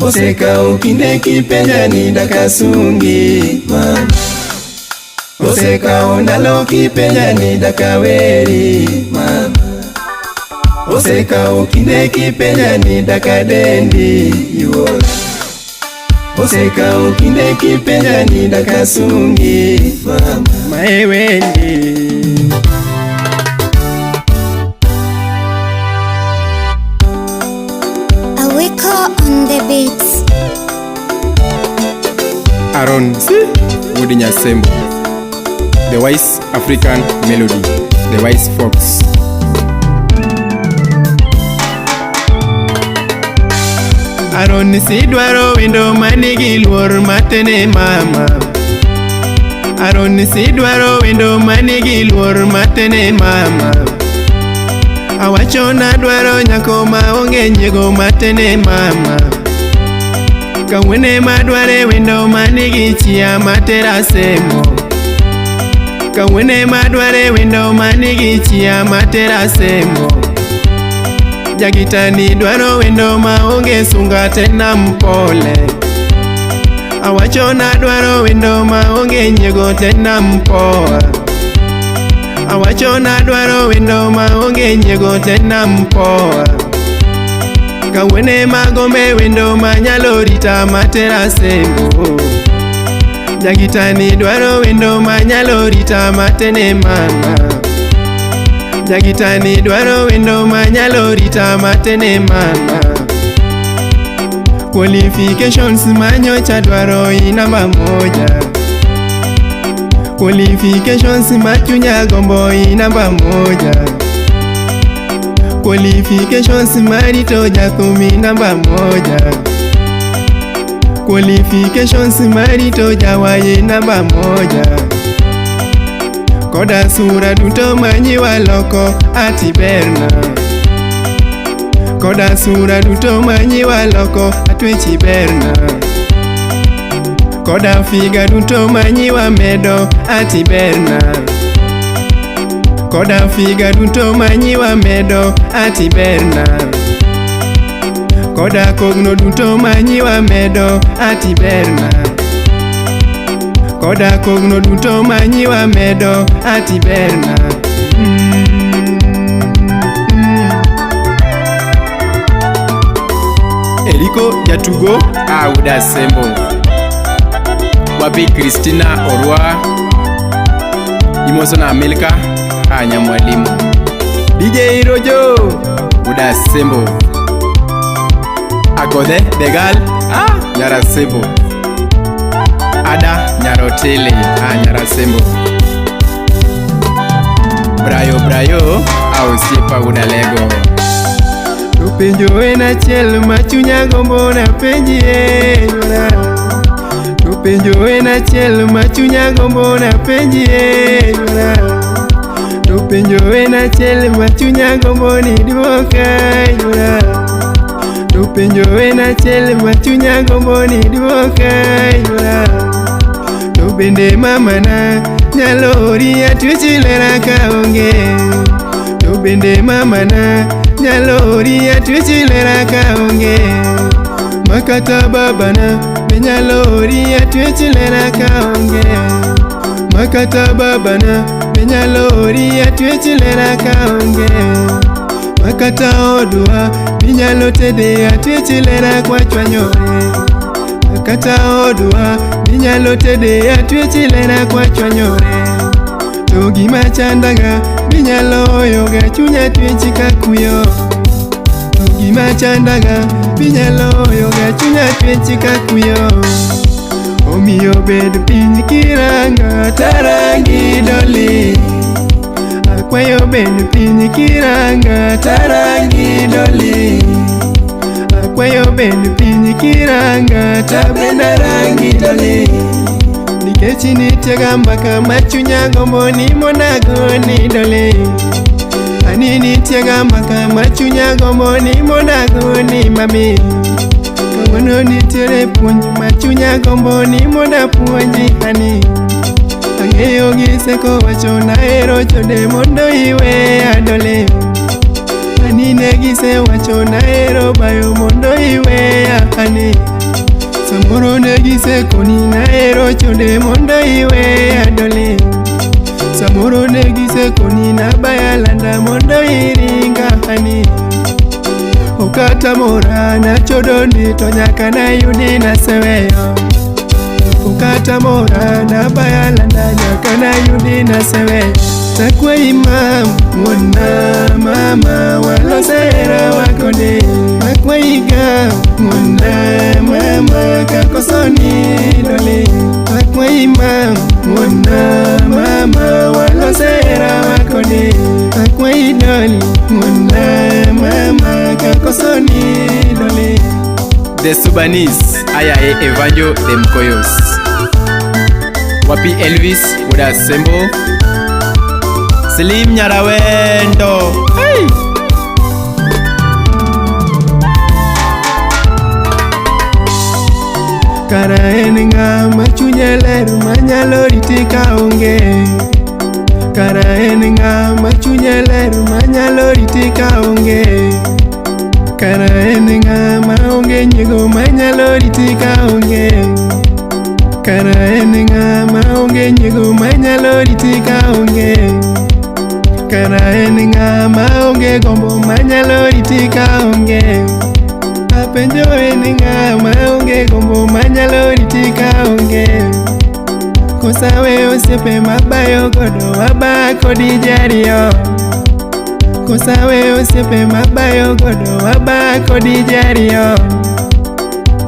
Osekawo kinde kipenja ni dakasungi mama. Osekawo ndalo kipenja ni dakaweri mama. Osekawo kinde kipenja ni dakadendi yuora. Osekawo kinde kipenja ni dakasungi mama. Maewendi. Awiko on the beats. Aaron C. Woody Nyasembo. The Wise African Melody. The Wise Fox. Aaron sidwaro wendo manigi luor matene mama. Aaron sidwaro wendo manigi luor matene mama. Awacho nadwaro nyako maonge nyiego matene mama. Kawuono madware wendo manigi chia matera semo. Kawuono madware wendo manigi chia matera semo. Jagitani dwaro wendo maonge sunga tena mpole. Awacho nadwaro wendo maonge nyiego tena mpoa. Awacho nadwaro wendo maonge nyiego tena mpoa. Kawuono magombe wendo manyalo rita matera sembo. Jagitani dwaro wendo manyalo rita matene mama. Jagitani dwaro wendo manyalo rita matene mama. Qualifications manyocha dwaro inamba moja. Qualifications machunya gombo inamba moja. Qualifications marito jathumi namba moja. Qualifications marito jawaye namba moja. Koda sura duto manyiwa loko ati berna. Koda sura duto manyiwa loko atwechi berna. Koda figa duto manyiwa medo ati berna. Koda figa duto manyiwa medo ati berna. Koda kogno duto manyiwa medo ati berna. Koda kogno duto manyiwa medo ati berna. Eriko Jatugo Auda Sembo. Wapi Christina Orwa. Imoso na Milka Anya Mwalimu. DJ Rojo Uda Sembo. Agodhe Degal Nyara Sembo. Ada Nyarotele Nyara Sembo. Brayo Brayo Ausiepa Udalego. To penjo en achiel ma chunya gombo napenjie yora. To penjo en achiel ma chunya gombo napenjie yora. To penjo en achiel ma chunya gombo ni duoka yora. To penjo en achiel ma chunya gombo ni duoka yora. To bende mamana nyalo ori atwechi lera kaonge. To bende mamana nyalo ori atwechi lera kaonge. Makata babana be nyalo ori atwechi lera kaonge. Makata babana be nyalo ori atwechi lera kaonge. Makata odwa binyalo tede atwechi lera kwachwanyore. Makata odwa binyalo tede atwechi lera kwachwanyore. To gima chandaga binyalo oyoga chunya twechi kakuyo. To gima chandaga binyalo oyoga chunya twechi kakuyo. Omiyo bed piny kiranga tarangi doli. Akwayo bed piny kiranga tarangi doli. Akwayo bed piny kiranga tabenda rangi doli. Nikech nitie ga mbaka ma chunya gombo ni mondo agoni doli. Ani nitie ga mbaka ma chunya gombo ni mondo agoni mami. Kawuono nitiere puonj ma chunya gombo ni mondo apuonji ani. Ang'eyo giseko wacho nahero chode mondo iweya doli. Ani ne gisewacho nahero bayo mondo iweya ani. gisekoni nahero chode mondo iweya doli. Samoro ne gisekoni nabaya landa mondo iringa hani. Okatamora nachodoni to nyaka nayudi naseweyo. Okatamora nabaya landa nyaka nayudi naseweyo. Takwayi mam wuona mama walosera wakode. Akwayi ga wuona mama kakosoni doli. Akwayi mam wuona mama walosera wakode. Akwayi doli wuona mama kakosoni doli. The Subanese Ayae Evanjo the Mkoyos. Wapi Elvis Wuda Sembo. Slim Nyarawendo. Hey! Kara en ng'ama chunye ler manyalo riti kaonge. Kara en ng'ama chunye ler manyalo riti kaonge. Kara en ng'ama onge nyiego manyalo riti kaonge. Kara en ng'ama onge nyiego manyalo riti kaonge. Kara en ng'ama onge gombo manyalo riti kaonge. Apenjo en ng'ama onge gombo manyalo riti kaonge. Kosa we osiepe mabayo godo waba kodi jariyo. Kosa we osiepe mabayo godo waba kodi jariyo.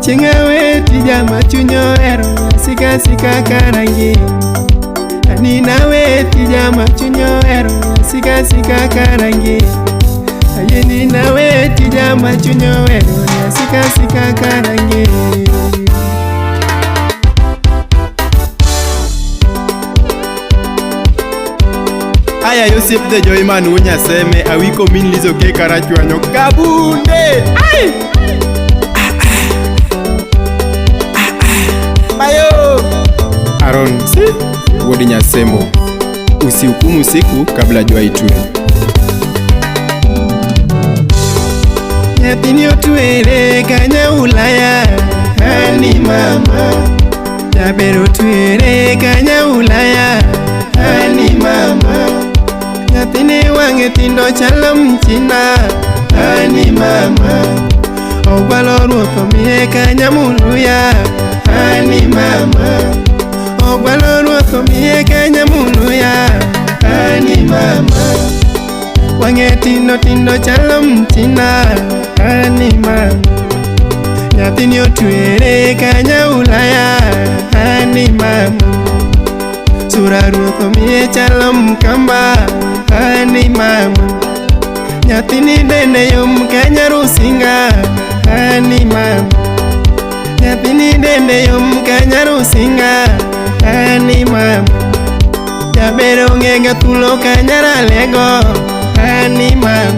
Chieng' awe tija ma chuny ohero sika sika karangi. Ani nawe tija ma chuny ohero sika sika karangi. Ayeni nawe tija ma chuny ohero sika sika karangi. Aya Yosef the Joyman Wunyaseme Awiko min Lizo ke Karachuonyo Kabunde. Ai! Bayo! Aaron si Wuod Nyasembo. Usihukumu siku kabla jua itue. Nyathini otwere kanya Ulaya, ani mama. Jaber otwere kanya Ulaya, ani mama. Nyathini wang'e tindo chalo mchina, ani mama. Ogwalo ruoth omiye kanya muluya, ani mama. Ogwalo ruoth omiye kanya muluya, ani mama. Wang'e tindo tindo chalo mchina, ani mama. Nyathini otwere kanya Ulaya, ani mama. Sura ruoth omiye chalo mkamba, ani mama. Nyathini dende yom kanya rusinga, ani mama. Nyathini dende yom kanya rusinga, ani mama. Jaber onge ga thuolo kanya ralego, ani mama.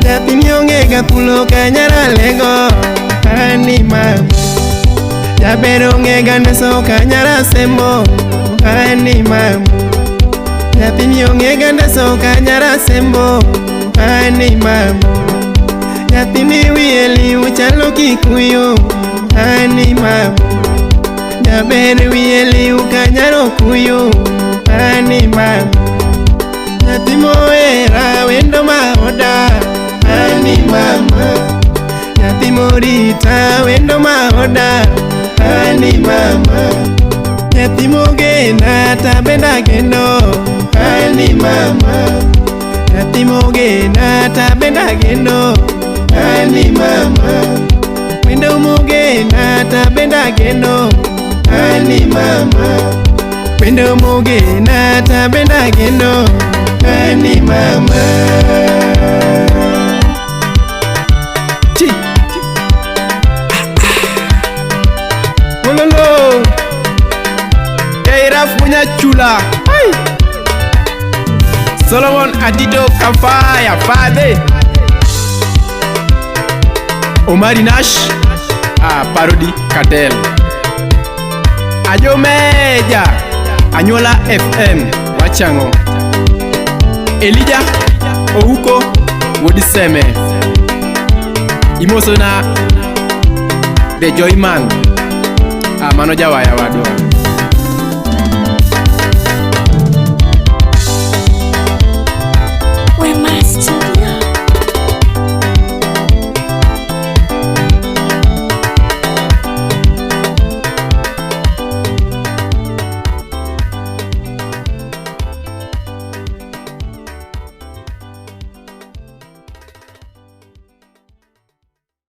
Nyathini onge ga thuolo kanya ralego, ani mama. Jaber onge ga ndeso kanya rasembo, ani mama. Nyathini onge ga ndeso kanya rasembo, ani mama. Nyathini wiye liw chalo kikuyu, ani mama. Jaber wiye liw kanya rokuyu, ani mama. Nyathi mohera wendo maoda, ani mama. Nyathi morita wendo maoda, ani mama. Nyathi mogena tabenda geno, ani mama. Nyathi mogena tabenda geno, ani mama. Wendo mogena tabenda geno, ani mama. Wendo mogena tabenda geno, ani mama. Chi. Wololo. Keiraf Munyachula. Ai. Solomon Adito Kafaya Fade. Omari Nash. Ah, Parody Cartel. Ajomeja. Anyuola FM. Wachango. Elijah Ouko Wodiseme. Imosona The Joyman. Ah, mano jawaya wadwa.